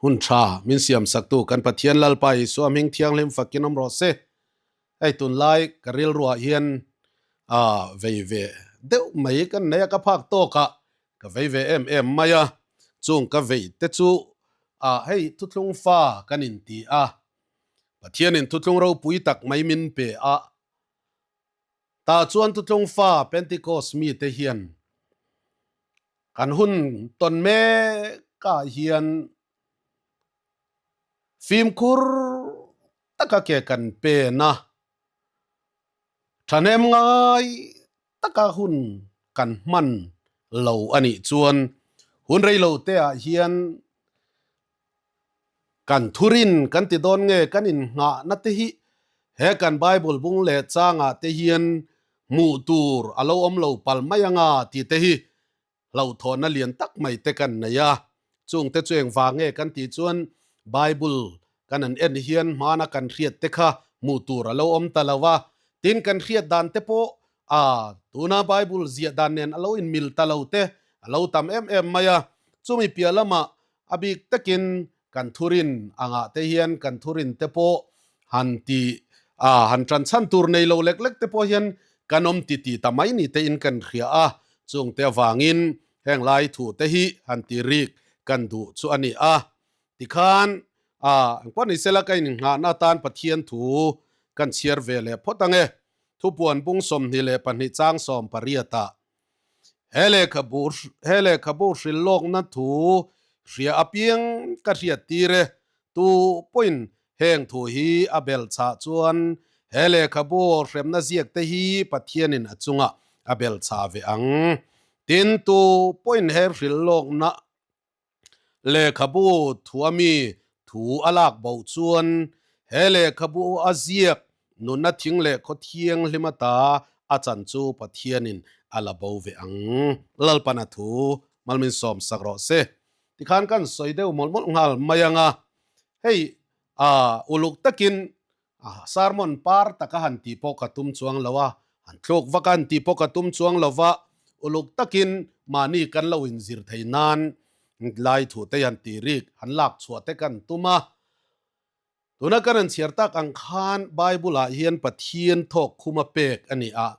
Hun tha min siam saktu kan Pathian Lalpa Isua hming thianghlim fakin awm rawh se. Hei tunlai ka rilruah hian vei ve deuh mai kan nei a, ka phak tawkah ka vei ve em em mai a, chung ka vei te chu hei thuthlung fa kan inti a, Pathianin thuthlung ropui tak mai min pe a, Tah chuan Tutlung fa Pentecost mite hian kan hun tawn mekah hian fimkhur taka ke kan pen a, thahnem ngai taka hun kan hman lo a nih chuan hun rei lo te ah hian Kan thurin kan ti dawn nge kan innghahna te hi he kan Bible bung leh changah te hian hmuh tur a lo awm lo pal mai anga tih te hi hlauhthawhna lian tak mai te kan nei a. Chung te chu engvang nge kan tih chuan Bible kan han en hian hmana kan hriat te kha hmuh tur a lo awm ta lo a, tin kan hriat dan te pawh a tuna Bible ziah dan nen a lo inmil ta lo te a lo tam em em mai a. Chumi piah lamah A bik takin kan thurin angah te hian kan thurin te pawh han ti a, han tan chhan tur nei lo lek lek te pawh hian kan awm ti ti ta mai ni tein kan hria a, chung te avangin heng lai thu te hi han ti rik kan duh chu a ni a. Tikhan a, engpawh ni sela ka inngahna atan Pathian thu kan chhiar ve leh phawt ang e. Thupuan bung 22 chang 18 ah He lehkhabu he lehkhabu hrilh lawkna thu hria apiang ka hriat tir e. Tu pawhin heng thu hi a bel chah chuan he lehkhabu hremna ziak te hi Pathianin a chungah a bel chah ve ang. Tin, tu pawhin he hrilh lawkna Lehkhabu thua mi thu a lak bo chuan he lehkhabu a ziak nunna thing leh khaw thianghlim ata a chan chu Pathianin a la bo ve ang. Lalpana thu malmin sawm sak rawh se. Tikhan kan sawi deuh mawlh mawlh nghal mai ang a, hei uluk takin Sermon par taka han tih pawh ka tum chuang lo a, han thluk vak a han tih pawh ka tum chuang lo va, uluk takin mahni kan lo inzir thei nan lai thu te han tih rik, han lak chhuah te kan tum a. Tuna kan han chhiar tak ang khan Bible ah hian Pathian thawk khum a pek a ni a,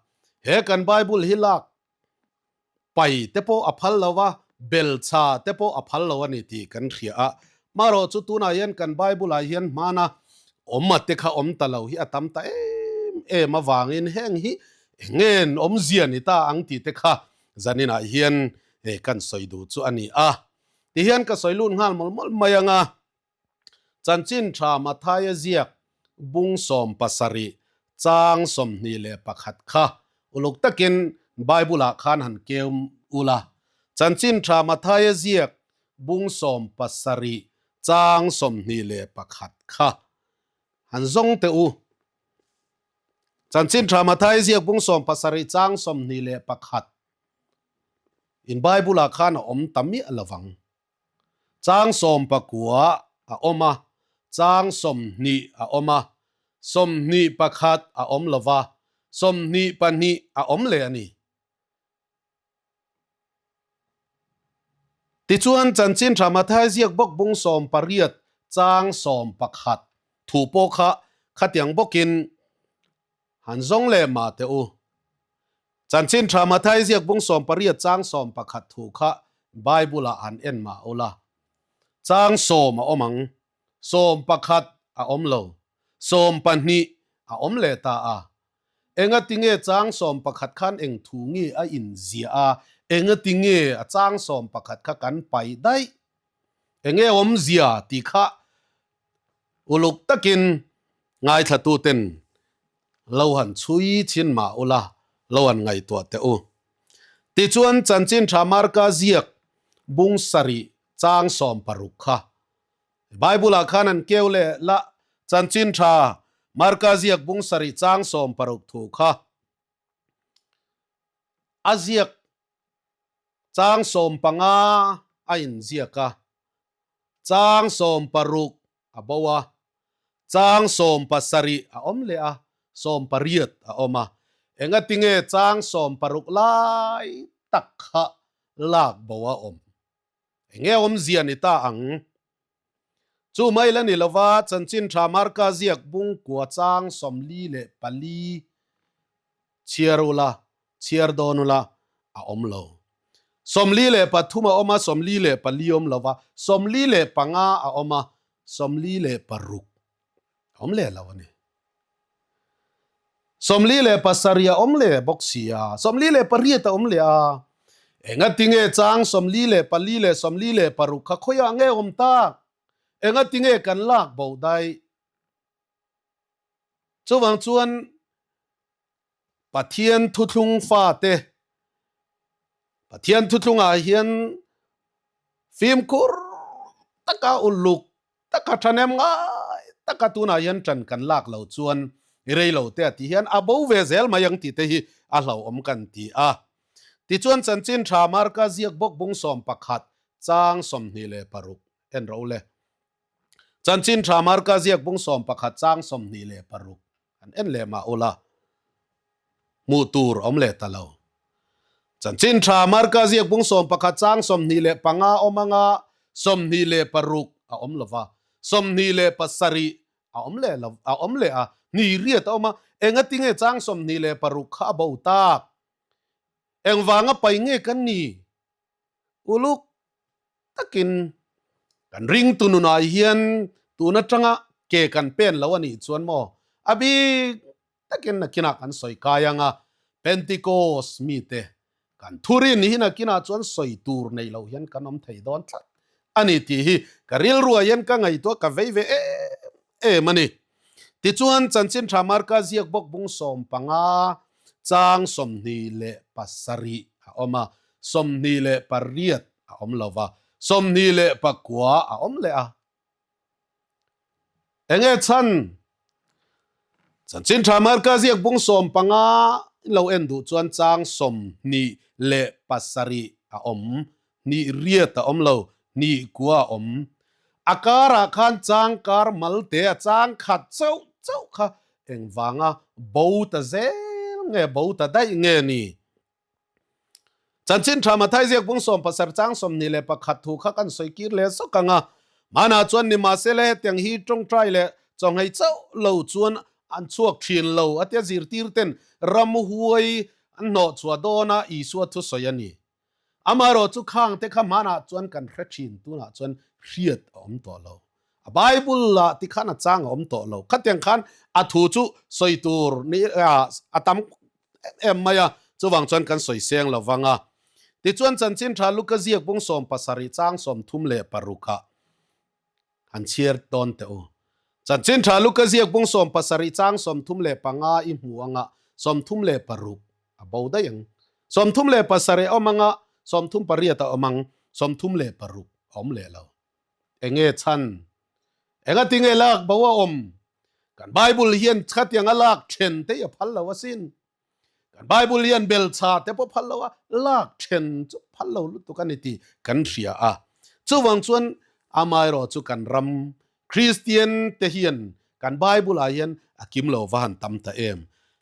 he kan Bible hi lak pai te pawh a phal lo a, belcha te pawh a phal lo a ni tih kan hria a. Marawh chu tunah hian kan Bible ah hian hmana awm a te kha awm ta lo hi a tam ta em em avangin heng hi engen awmzia ni ta ang tih te kha zaninah hian kan sawi duh chu a ni a. Tihian ka sawi lut nghal mawlh mawlh mai ang a. Chanchin tha Mathaia ziak bung 17 chang 21 kha uluk takin Bible ah khan han keu ula. Chanchin tha Mathaia ziak bung 17 chang 21 kha han zawng teh u. Chanchin tha Mathaia ziak bung 17 chang 21 in Bible ah khan a awm ta miah lovang. Chang 19 a awm a, chang 20 a awm a, 21 a awm lo va, 22 a awm leh a ni. Tichuan, Chanchin Tha Mathai ziak bawk bung 18 chang 11 thu pawh kha khatiang bawkin han zawng leh mah teh u. Chanchin Tha Mathai ziak bung 18 chang 11 thu kha Bible ah han en mah ula. Chang 10 a awm ang, 11 a awm lo, 12 a awm leh ta a. Engatinge chang 11 khan eng thu nge a inziah a, engatinge a chang 11 kha kan paih daih? Enge awmzia tih kha uluk takin ngaithlatuten lo han chhui chhin mah ula, lo han ngaihtuah teh u. Tichuan Chanchin Tha Marka ziak bung sarih chang 16 kha Bible ah khan an keu leh la, Chanchin Tha Marka ziak bung sarih chang 16 thu kha a ziak chang 15 a inziak a, chang 16 a bo a, chang 17 a awm leh a, 18 a awm a. Engatinge chang 16 lai tak kha lak bo a awm? Enge awmzia ni ta ang? Chu mai la ni lova, Chanchin Tha Marka ziak bung kua chang 44 chhiar ula, chhiar dawn ula, a awm lo. 43 a awm a, 44 awm lova, 45 a awm a, 46 a awm leh lo a ni. 47 a awm leh bawk si a, 48 a awm leh a. Engatinge chang 44 leh 46 kha khawiah nge awm tak? Engatinge kan lak bo daih? Chuvang chuan Pathian thuthlung fate, Pathian thuthlungah hian fimkhur taka uluk taka ṭhahnem ngai taka tunah hian ṭan kan lak lo chuan i rei lo te a tih hian a bo ve zel mai ang tih te hi a hlauhawm kan ti a. Tichuan chanchin ṭha Marka ziak bawk bung 11 chang 26 en ro le. Chanchin ṭha Marka ziak bung 11 chang 26 an en leh mah ula hmuh tur awm leh ta lo. Chanchin tha Marka ziak bung 11 chang 25 awm anga 26 a awm lo va, 27 a awm leh lo a awm leh a, hni riat a awm a, engatinge chang 26 kha a bo tak? Engvanga pai nge kan ni? Uluk takin kan ringtu nunah hian tun atanga ke kan pen lo a nih chuan maw a bik takin nakinah kan sawi kai ang a, Pentecost mite kan thurin hi nakinah chuan sawi tur nei lo hian kan awm thei dawn tlat a ni tih hi ka rilruah hian ka ngaihtuah ka vei ve em em a ni. Tichuan Chanchin Tha Marka ziak bawk bung 15 chang 27 a awm a, 28 a awm lo va, 29 a awm leh a. Enge chhan? Chanchin Tha Marka ziak bung 15 in lo en duh chuan chang 27 a awm, hnih riat a awm lo, hnih kua a awm. A karah khan chang kar mal te a chang khat chauh chauh kha engvanga bo ta zel nge bo ta daih nge ni? Chanchin Tha Mathai ziak bung 17 chang 21 thu kha kan sawi kir leh zawk ang a. Hmanah chuan nimahsela hetiang hi tawngtai leh chawnghei chauh lo chuan an chhuak thin lo a tia zirtir ten ramhuai an hnawhchhuah dawna Isua thusawi a ni. Amaherawh chu khang te kha hmanah chuan kan hre thin tunah chuan hriat a awm tawh lo. A Bible ah ti khan a chang a awm tawh lo. Khatiang khan a thu chu sawi tur ni a tam em mai a, chuvang chuan kan sawi seng lo vang a. Tichuan Chanchin Tha Luka ziak bung 17 chang 36 ah han chhiar dawn teh u. Chanchin Tha Luka ziak bung 17 chang 35 i hmu anga 36 a bo daih ang. 37 a awm anga 38 a awm ang, 36 a awm leh lo. Enge chhan? Engatinge lak bo a awm? Kan Bible hian khatiang a lak then te hi a phal lo asin. Kan Bible hian belcha te pawh phal lo a, lak then chu phal lo lutuk a ni tih kan hria a. Chuvang chuan amaherawh chu kan ram Kristian te hian kan Bible ah hian a kim lo va han tam ta em.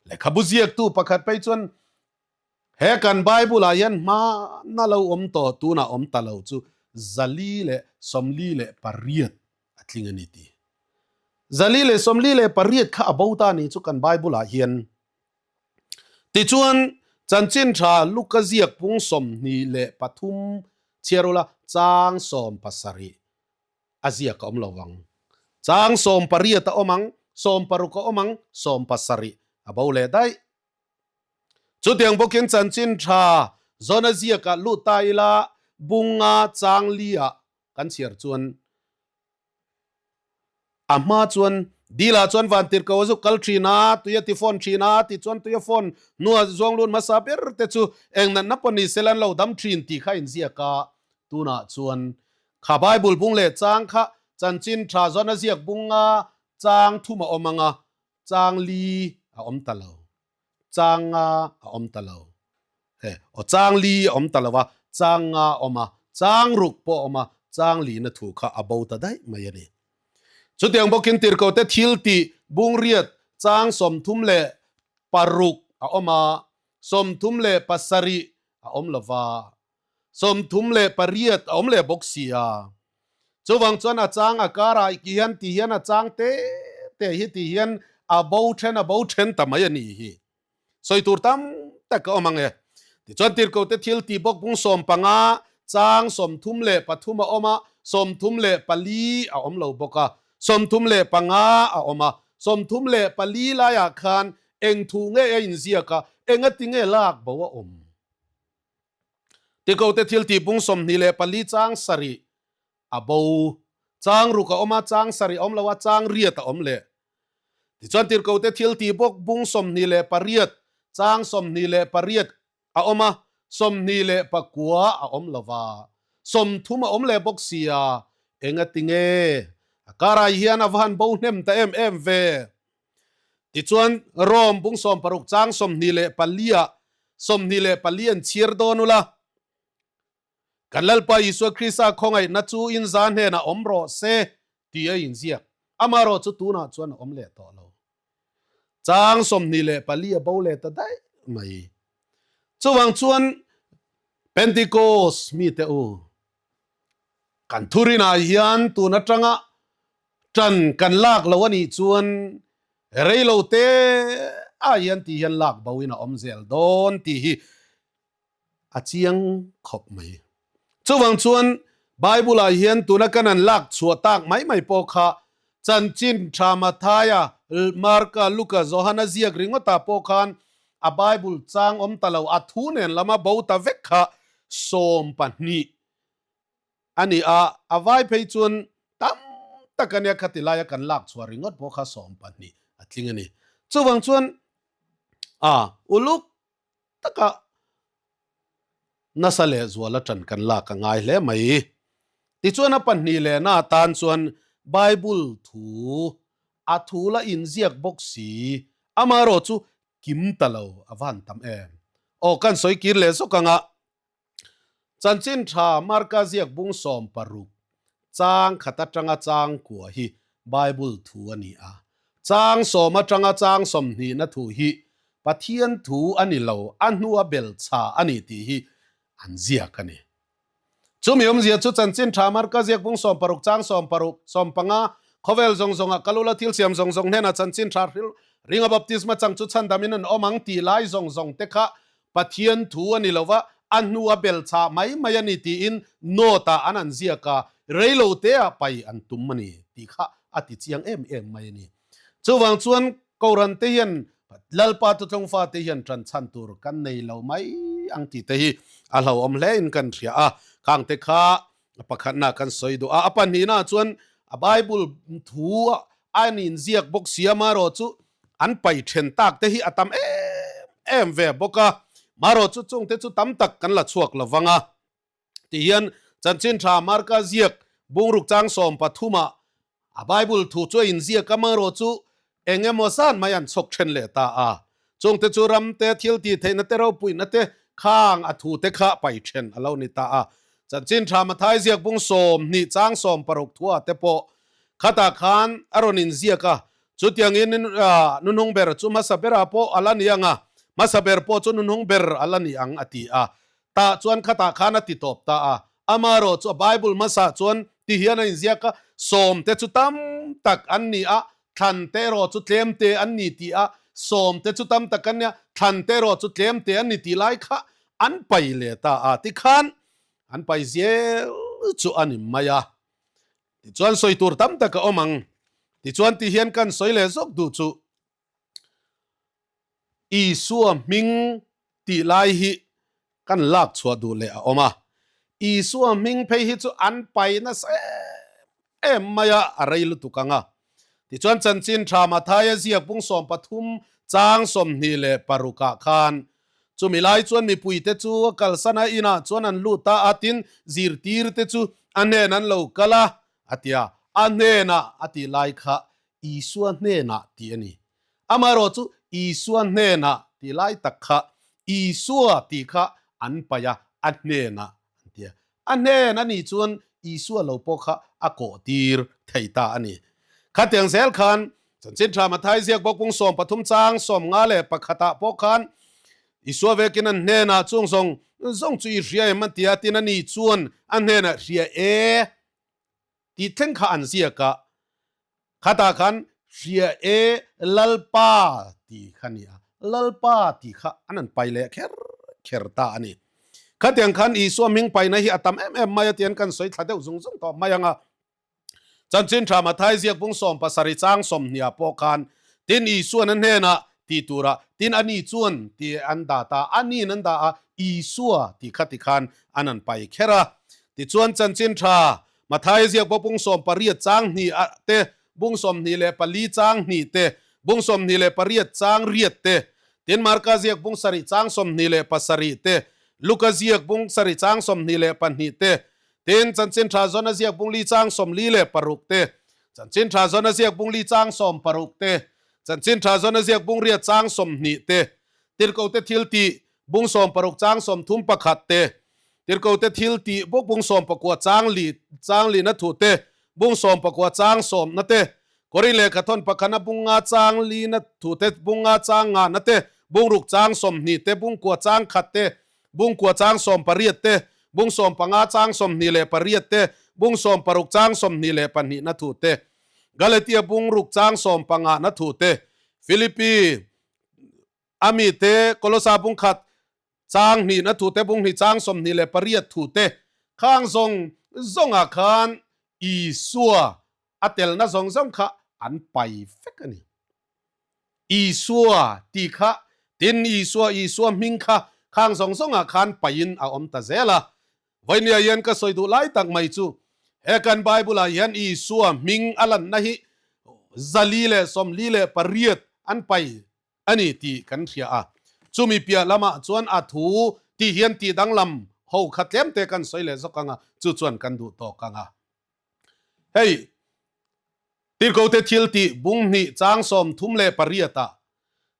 Lehkhabu ziaktu pakhat phei chuan He kan Bible ah hian hmana lo awm tawh tunah awm ta lo chu 448 a tling a ni ti. 448 kha a bo ta ni chu kan Bible ah hian. Tichuan Chanchin Tha Luka ziak pung 23 chhiar ula chang 17 a ziak a awm lo vang. Chang 18 a awm ang, 16 a awm ang, 17 a bo leh daih. Chutiang bawkin chanchin tha Jona ziakah lut ta ila bunga chang li-ah kan chhiar chuan a hma chuan Dila chuan vantirhko a zuk kal thin a, tui a ti fawn thin a, tichuan tui a fawn hnua zuang lut hmasa ber te chu eng natna pawh ni sela an lo dam thin tih kha a inziak a, tunah chuan kha Bible bung leh chang kha chanchin tha Jona ziak bunga chang thum a awm ang a, Chang li a awm ta lo. Chang nga a awm ta lo. He, aw chang li a awm ta lo a, chang nga a awm a, chang ruk pawh a awm a, chang lina thu kha a bo ta daih mai a ni. Chutiang bawkin tirhkote thil tih bungriat chang 36 a awm a, 37 a awm lo va, 38 a awm leh bawk si a. Chuvang chuan a chang a karah hian ti hian a chang te te hi ti hian a bo then a bo then ta mai a ni hi. Sawi tur tam tak a awm ang e. Tichuan tirhkohte thil tih bawk bung 15 chang 33 a awm a, 34 a awm lo bawk a, 35 a awm a, 34 laiah khan eng thu nge a inziak a, engati nge lak bo a awm? Tirhkohte thil tih bung 24 chang 7 a bo. Chang ruk a awm a, chang sarih a awm lo a, chang riat a awm leh. Tichuan tirhkohte thil tih bawk bung 28, chang 28 a awm a, 29 a awm lo va, 30 a awm leh bawk sia, engati nge a karah hian a va han bo hnem ta em em ve? Tichuan Rom bung 60 chang 24 ah 24 an chhiar dawn ula, Kan Lalpa Isua Krista khawngaihna chu in za hnenah awm rawh se tih a inziak. Amaherawh chu tunah chuan a awm leh tawh lo. Chang 24 a bo leh ta daih mai. Chuvang chuan Pentecost mite u, kan thurinah hian tun atanga tan kan lak lo a nih chuan reilo te ah hian tih hian lak bo in a awm zel dawn tih hi a chiang khawp mai. Chuvang chuan Bible ah hian tuna kan an lak chhuah tak mai mai pawh kha chanchin tha Mathaia, Marka, Luka, Johana ziak ringawtah pawh khan a Bible chang awm ta lo, a thu nen lama bo ta vek kha 12 a ni a, a vai phei chuan tam tak a nia khati laia kan lak chhuah ringawt pawh kha 12 a tling a ni. Chuvang chuan a uluk taka nasa leh zuala ṭan kan lak a ngai hle mai. Tichuan a pahnih lehna atan chuan Bible thu a thu la inziak bawk si, amaherawh chu kim ta lo a van tam em. Aw kan sawi kir leh zawk anga Chanchin tha Marka ziak bung 60 chang khat atanga chang kua hi Bible thu a ni a. Chang 10 atanga chang 20 na thu hi Pathian thu a ni lo, a hnua bel chha a ni tih hi an ziak a ni. Chumi awmzia chu Chanchin tha Marka ziak bung 60 chang 60, 15, khawvel zawng zawnga kal ula thil siam zawng zawng hnenah Chanchin tha ringa baptisma chang chu chhandamin an awm ang tih lai zawng zawng te kha Pathian thu a ni lo va, a hnu a bel chah mai mai a ni tiin note ah an an ziak a, reilo te ah pai an tum a ni tih kha a ti chiang em em mai a ni. Chuvang chuan Kohhran te hian Lalpa Thuthlung fate hian ṭan chhan tur kan nei lo mai ang tih te hi a hlauhawm hle in kan hria a, khang te kha A pakhatna kan sawi duh a, a pahnihna chuan a Bible thu a an inziak bawk si a, marawh chu an pai then tak te hi a tam em em ve bawk a, marawh chu chung te chu tam tak kan la chhuak lo vang a. Ti hian Chanchin Tha Marka ziak bungruk chang 13 ah A Bible thu chu a inziak a, amaherawh chu eng emaw zan mai an chhawk then leh ta a. Chungte chu ram te, thil tih theihna te, ropuina te khang a thu te kha pai then a lo ni ta a. Chanchin tha Mathai ziak bung 20 chang 16 thua te pawh khatah khan a rawn inziak a. Chutiangin nunhung ber chu hmasa berah pawh a la ni ang a, hmasa ber pawh chu nunhung ber a la ni ang a ti a. Tah chuan khatah khan a ti tawp ta a. Amaherawh chu a Bible hmasa chuan ti hian a inziak a, sawmte chu tam tak an ni a, thlante erawh chu tlemte an ni tih a, sawmte chu tam tak an ni a, thlante erawh chu tlemte an ni tih lai kha an pai leh ta a. Tikhan an pai zel chu a ni mai a. Tichuan sawi tur tam tak a awm ang. Tichuan ti hian kan sawi leh zawk duh chu. Isua hming tih lai hi kan lak chhuah duh leh a awm a. Isua hming phei hi chu an pai nasa em em mai a, a rei lutuk ang a. Tichuan chanchin tha Mathaia ziak bung 13 chang 26 ah khan chumi lai chuan mipuite chu a kalsan a, inah chuan an lut a, a tin zirtirte chu a hnen an lo kal a, a ti a. A hnenah a tih lai kha Isua hnenah tih a ni. Amaherawh chu Isua hnenah tih lai tak kha Isua tih kha an paih a, a hnenah an ti a. A hnen a nih chuan Isua lo pawh kha a kawh tir thei ta a ni. Khatiang zel khan Chanchin Tha Mathai ziak bawk pung 13 chang 51 ah pawh khan Isua vekin an hnenah chung zawng zawng chu i hria em an ti a, tin a ni chuan a hnenah hria e. tih thleng kha an ziak a. Khatah khan hria e Lalpa tih kha ni a, Lalpa tih kha an han pai leh kher kher ta a ni. Khatiang khan Isua hming paina hi a tam em em mai a tian kan sawi thla deuh zung zung tawh mai ang a. Chanchin tha Mathai ziak bung 70 chang 20 pawh khan tin Isuan a hnenah ti tura tin ani chuan ti an dah ta a, aniin an dah a, Isua tih kha tikhan an han pai kher a. Tichuan chanchin tha Mathai ziak pawh bung 18 chang hnih a te, bung 24 chang hnih te, bung 28 chang riat te, tin Marka ziak bung 7 chang 27 te, Luka ziak bung 7 chang 22 te, Tin, Chanchin Tha Zawn a ziak bung li chang 46 te, Chanchin Tha Zawn a ziak bung li chang 60 te, Chanchin Tha Zawn a ziak bung riat chang 20 te, Tirhkohte thil tih bung 60 chang 31 te, Tirhkohte thil tih bawk bung 19 chang li chang lina thu te, bung 19 chang sawmna te, Korin lehkha thawn pakhana bung nga chang lina thu te, bung nga chang ngana te, bung ruk chang 20 te, bung kua chang khat te, bung kua chang 18 te, bung 15 chang 28 te, bung 16 chang 22 na thu te, Galatia bung ruk chang 15 na thu te, Philippi ami te, Kolosa bung khat chang hnih na thu te, bung hnih chang 28 thu te, khang zawng zawngah khan Isua a telna zawng zawng kha an pai vek a ni. Isua tih kha tin Isua Isua hming kha khang zawng zawngah khan paiin a awm ta zel a. Vawinia hian ka sawi duh lai tak mai chu he kan Bible ah hian Isua hming a lanna hi 448 an pai a ni tih kan hria a. Chumi piah lamah chuan a thu tih hian tih danglam ho kha tlem te kan sawi leh zawk ang a, chu chuan kan duh tawk ang a. Hei Tirhkohte thil tih bung hnih chang 38 ah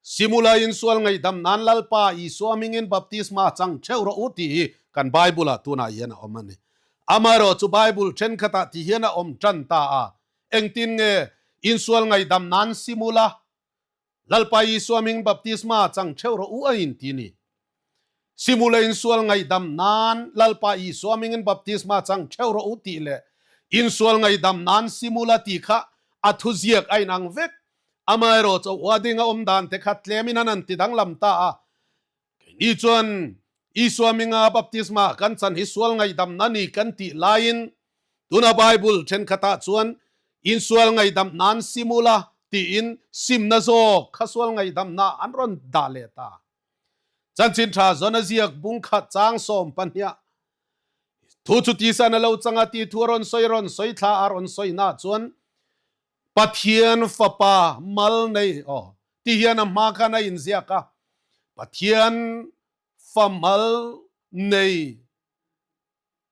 Simula in sual ngaihdam nan Lalpa Isua hmingin baptisma chang theuh rawh u tih hi kan Bible ah tunah hian a awm a ni. Amaherawh chu Bible thenkhatah ti hian a awm tan ta a, engtin nge insual ngaihdam nan Simula Lalpa Isua hming baptisma chang theuh rawh u a inti ni. Simula insual ngaihdam nan Lalpa Isua hmingin baptisma chang theuh rawh u tih leh insual ngaihdam nan simula tih kha a thuziak a inang vek. Amaherawh chu ua ding a awm dan te kha tlemin an han ti danglam ta a. Keini chuan Isua hminga baptisma kan chan hi sual ngaihdamna ni kan tih laiin tuna Bible thenkhatah chuan insual ngaihdam nan sim ula tiin simna zawk kha sual ngaihdamna an rawn dah leh ta. Chanchin tha zawn a ziak bung khat chang sawm pahniah thu chu tisan a lo chang a tih thu a rawn sawi rawn sawi thla a rawn sawi na chuan Pathian fapa mal nei aw ti hian a hma khan a inziak a, Pathian fa mal nei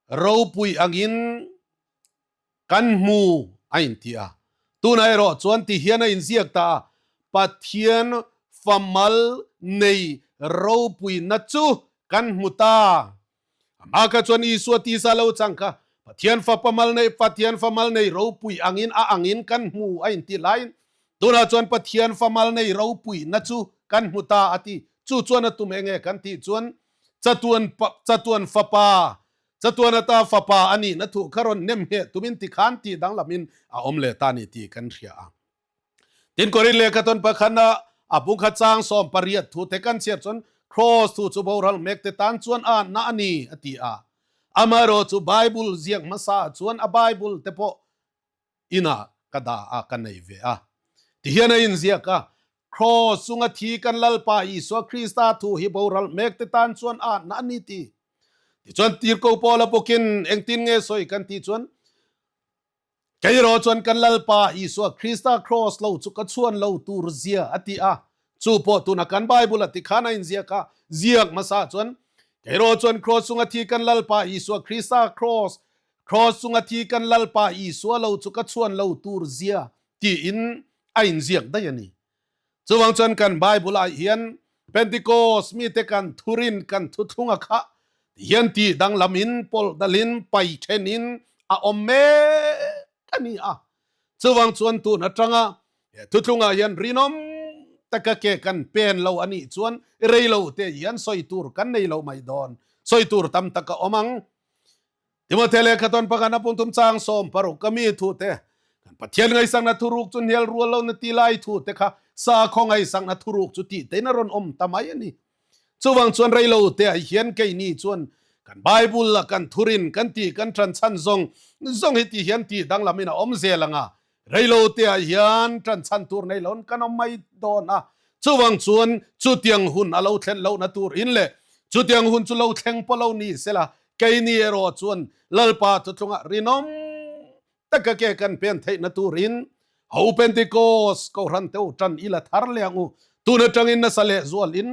ropui angin kan hmu a inti a. Tunah erawh chuan ti hian a inziak ta a, Pathian fa mal nei ropuina chu kan hmu ta. Amah kha chuan Isua tisa lo chang kha Pathian fapa mal nei, Pathian fa mal nei ropui angin a angin kan hmu a inti laiin tunah chuan Pathian fa mal nei ropui na chu kan hmu ta a ti. Chu chuan a tum enge kan tih chuan chatuan chatuan fapa chatuan ata fapa a nih na thu kha rawn nem ngheh tumin tikhan tih danglamin a awm leh ta ni tih kan hria a. Tin Korin lehkha tawn pakhana a bungkhat chang 18 thu te kan chhiar chuan Cross thu chu boral mek te tan chuan a na a ni a ti a. Amaherawh chu Bible ziak hmasa ah chuan a Bible te pawh inah ka dah a ka nei ve a. Tihian a inziak a, Cross chunga thi kan Lalpa Isua Krista thu hi boral mek te tan chuan a na a ni ti. Tichuan Tirhkoh Paula bawkin engtin nge sawi kan tih chuan Kei erawh chuan kan Lalpa Isua Krista Kraws lo chu ka chhuan lo tur zia a ti a, chu pawh tuna kan Bible a ti khan a inziak a, ziak hmasa chuan, Kei erawh chuan Kraws chunga thi kan Lalpa Isua Krista Kraws, Kraws chunga thi kan Lalpa Isua lo chu ka chhuan lo tur zia tiin a inziak daih a ni. Chuvang chuan kan Bible ah hian Pentecost mite kan thurin kan thuthlung a khah ti hian ti danglam in pawlh dalin pai then in a awm mek a ni a. Chuvang chuan tun atanga he thuthlung ah hian rinawm taka ke kan pen lo a nih chuan rei lo te hian sawi tur kan nei lo mai dawn. Sawi tur tam tak a awm ang. Timothea lehkha tawn pakhat a pungthum chang 16 ka mi thu te kan Pathian ngaihsakna thuruk chu hnial rual lo na ti lai thu te kha sakhaw ngaihsakna thuruk chu tih tein a rawn awm ta mai a ni. Chuvang chuan rei lo te ah hian keini chuan kan Bible a kan thurin kan tih kan ṭan chhan zawng zawng hi ti hian tih danglam in a awm zel ang a, rei lo te ah hian ṭan chhan tur nei loin kan awm mai dawn a. Chuvang chuan chutiang hun a lo thlen lohna tur in leh chutiang hun chu lo thleng pawh lo ni sela keini erawh chuan Lalpa thutlungah rinawm taka ke kan pen theihna turin Ho Pentecost Kohhran teu tan ila thar leh ang u. Tun atangin nasa leh zualin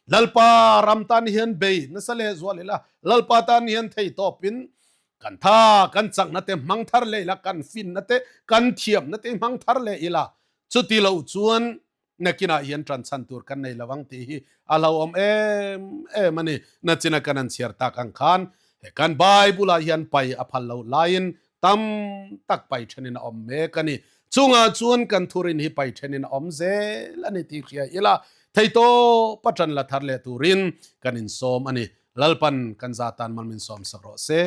Lalpa ram tan hian bei nasa leh zual ila, Lalpa tan hian thei tawpin kan tha kan chakna te hmang thar leh ila, kan finna te kan thiamna te hmang thar leh ila. Chuti lo chuan nakinah hian ṭan chhan tur kan nei lo ang tih hi a lo awm em em a ni. Nachina kan an chhiar tak ang khan he kan Bible ah hian pai a phal loh laiin tam tak pai ṭhenin a awm mek a ni. Chungah chuan kan thurin hi pai ṭhenin a awm zel a ni tih hria ila theitawp a ṭan la thar leh turin kan insawm a ni. Lalpan kan za tan mal min sawm sak rawh se.